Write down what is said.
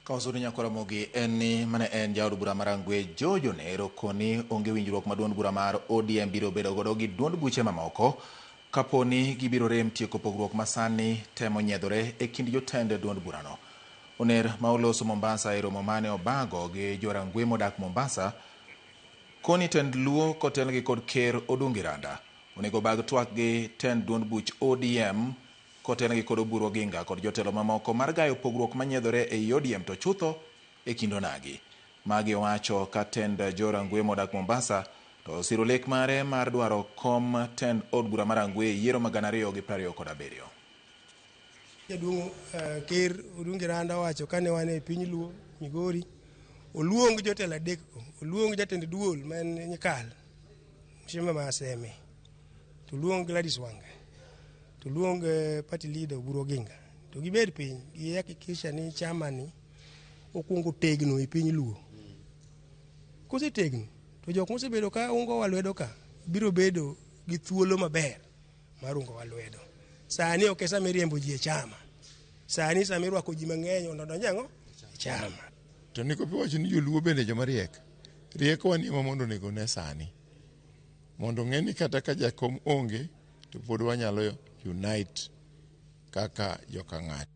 Ka wasudo Nyakoromogi en ni mane en jaod bura mar Rangwe George Oner koni onge winjruok ma duond bura mar ODM biro bedo godo gi duond buche mamoko kapo ni gibiro rem tieko pogruok ma sani temo nyiedhore e kind jotend duond burano. Oner ma oloso Mombasa e romo mane obago gi jo Rangwe modak Mombasa koni tend Luo kotelnegi kod Ker Odungi Randa onego obag twak gi tend duond buch ODM kotelnegi kod Oburu Oginga kod jotelo mamoko mar gayo pogruok manyiedhore ei ODM to chutho e kind onagi. Magi owacho ka tend jo Rangwe modak Mombasa to osiro lek mare mar dwaro kom tend od bura mar Rangwe e yiero ma 2027. Jaduong' Ker Odungi Randa owacho kane wan e piny Luo, Migori, oluong jotelo adekgo, oluong jatend duol ma en Nyikal, Mheshimiwa Maseme, to oluong Gladys Wanga, to oluong party leader Oburu Oginga, to gibed piny gihakikisha ni chama ni okwongo tegno e piny Luo. Kosetegno, to jok mosebedo ka ungowa lwedo ka biro bedo gi thuolo maber mar ungowa lwedo. Sani ok e sama iriembo ji e chama. Sani sama irwako ji mang'eny mondo odonj ang'o? E chama. To Nikopi wacho ni joluo bende joma riek. Riekowa ni ema mondo onego ne sani. Mondo ong'e ni kata ka jakom onge to pod wanyalo unite kaka joka ng'ato.